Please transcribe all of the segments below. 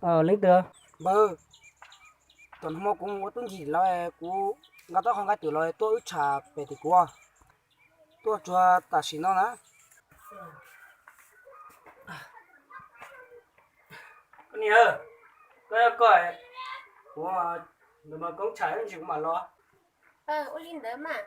Leej twg? Npawg, tom no hmo kuv mus ua tub ncig lawm, kuv nqa tau qhov nqa cawm los tuaj wb tsham pem tim kuv, tuaj tsuag tam sim no na. Koj niam, koj, koj, kuv mus koob tsham ib ntsis kuv mam los. Ua li ntawd mas.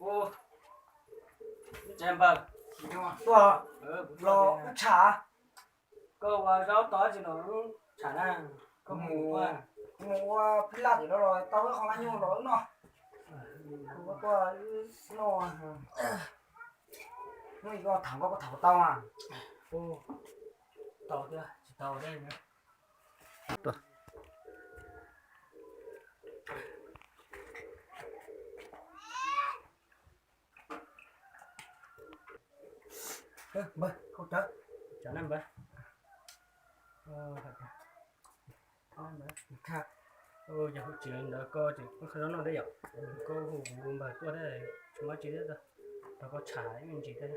Ub, tsev npawg, tuaj los wb tsham. Koj ua zaub tau tsi los wb tsham na? Koj mus, mus ua phij laj tim no los tau wb qhov nyuj los wb noj. Kuv tuaj wb noj. Hnub ib koj tham koj, koj tham tau mas. Tau thiab tsis tau thiab. Npawg, koj cov, cov na npawg. Yog hauv tsev ntawd koj tseem qhib zaub noj thiab yom? Koj hu kuv npawg tuaj thiab, tsis muaj tsi thiab, rau koj tsham ib me ntsis thiab.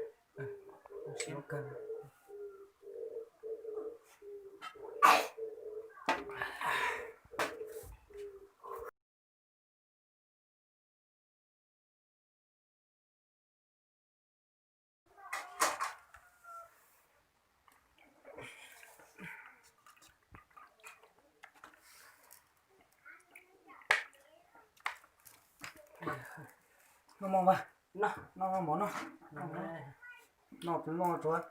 Noj mov mas, noj mov noj. Noj tus noj tsuav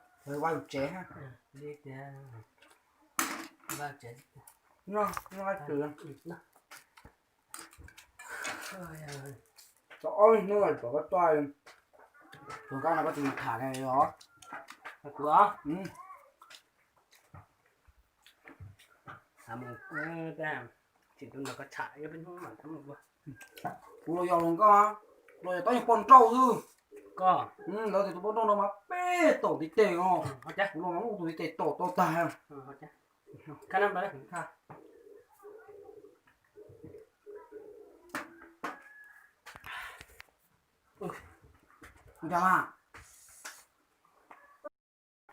vaj tsev. Noj, noj vaj tsev. Tau ob hnub tom koj tuaj, tus kab no koj tsis mus tham os. Kuv os, tsis tus ntawd koj tham ib peb hnub mam mus ua. Kuv los yog hluas nkauj, los yog tab yog poj nrauj xwb. Koj, lawv tias tus poj nrauj no mas peb tom ntiv tes os. Kuv los mas muab tus ntiv tes tom tau tag. Ua cas mas?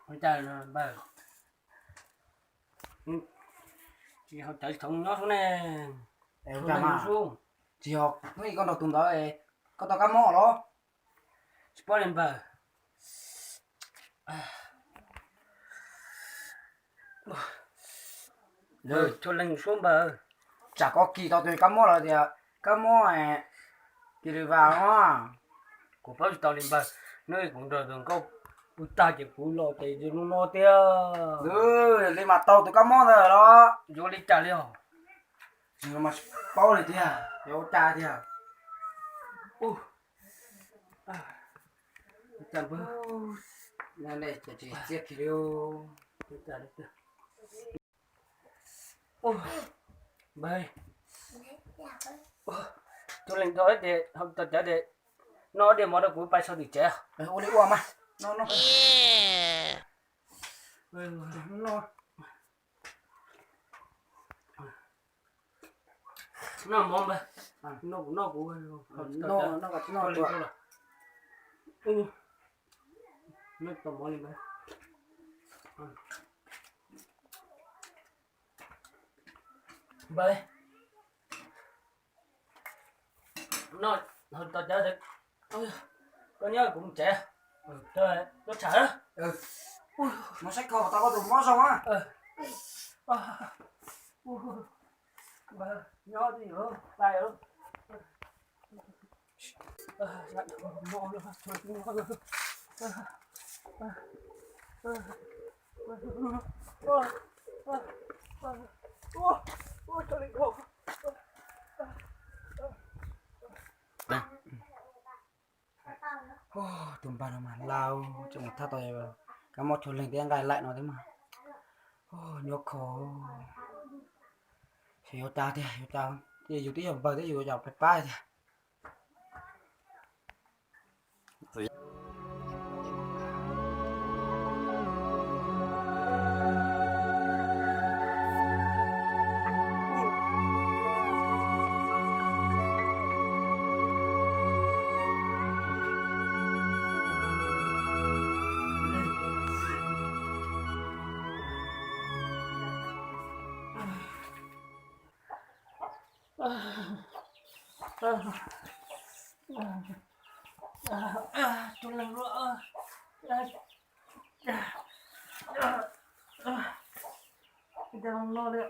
Ua cas npawg? Tsis yog cawv tsis tau nyob xwb ne. Ua cas mas? Tsis yog hnub ib koj nrog tus ntawd, koj tau kab mob los? Tsis paub li npawg. Tsuas leeg suab npawg. Tsam koj kis tau tus kab mob lawm tias kab mob kis li vas os. Kuv paub tsis tau li npawg, hnub kuv nrog tus nkauj pw tag ces kuv los ces zoo no tiag. Li mas tau tus kab mob ntawd los? Yuav li cas li os? Tsis paub li tiag, yuav ua cas tiag. Npawg, tsis txiaj kiag li. Npawg, tus leej tau ces tau cawv ces noj diav mov rau kuv pais txog tim tsev. Ua li ua mas. Noj mov npawg, noj kuv noj kuv, noj kuv noj kuv. Noj tau mov li npawg. Npawg, No, tau cawv, koj nyob kuv mus tsev, koj tsham. No saib koj tau koj tus mob zoo a. Nyob twj ywm, tais. Tus npawg no mas laus tseem mus thaj tau, kab mob chua leeg thiab nqaij laim no thiab mas. Nyuaj kho. Xyov yuav cas tiag, yuav cas, yus twb yog npawg thiab yus yuav cas pab pab tiag. Tus neeg luaj, no li.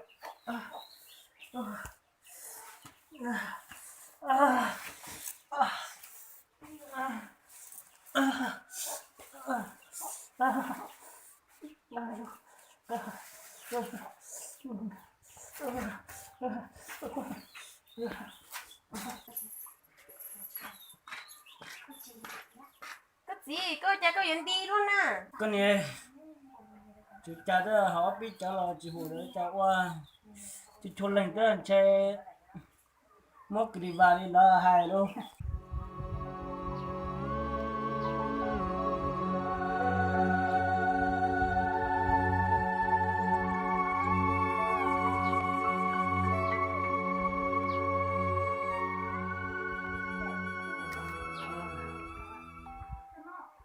Koj txiv, koj ua cas koj yuav nti luaj na? Koj niam, tsis cas twb hauv ob peb cawv los tsis hum li cas ua, tsis tshua leeg twb ntshe mob kis li vas li lawv hais lauj.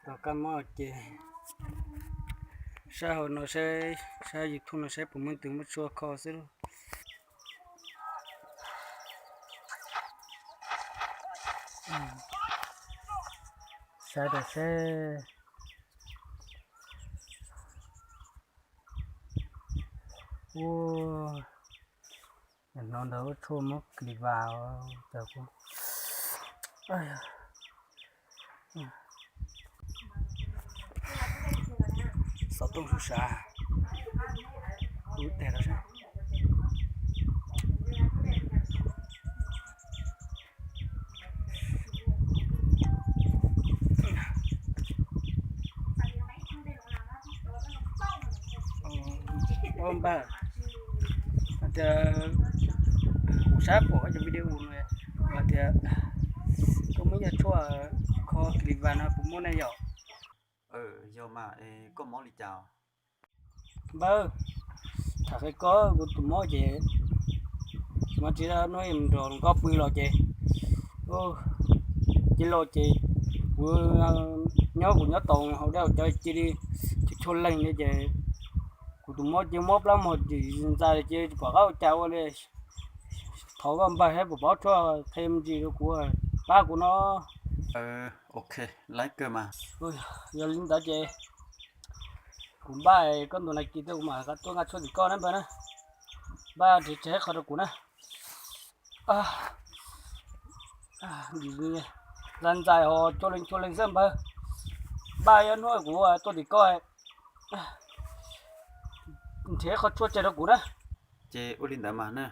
Tom kab mob ces saib hauv no saib, saib YouTube no saib puas muaj leej twg muab tshuaj kho xwb lauj. Saib rau seb. Ua, hnov ntawd ua tshuaj mob kis li vas os, cas kuv xov tooj sub sav, kuv tes los sav. Ua npawg, hais tias kuv saib pom koj cov video no hais tias koj muaj ib co tshuaj kho kis li vas no puas muaj ne yom? Yog mas, koj mob li cas? Npawg, tham qhia koj, kuv tus mob ces mas tsis tau hnub mus nrog nkauj pw los ces ces los ces kuv nyob, kuv nyob tau hauv dej hauv cawv cia li tshua leeg li ces kuv tus mob ces mob plab mog, tsis ntxais li ces tsis pom qab ua cas ua li. Thov koj npawg saib puas paub tshuaj qhia me ntsis rau kuv, pab kuv no. Ok, laib kawg mas. Yog li ntawd ces kuv npaj koj ntu nas kis tuaj kuv mam tuaj nqa tshuaj tim koj na npawg na. Npaj nrhiav tseg qho rau kuv na. Ntxais ntxais os, tshua leeg tshua leeg xwb npawg. Npaj ib hnub kuv tuaj tim koj nrhiav qho tshuaj tseg rau kuv na. Ces ua li ntawd mas na.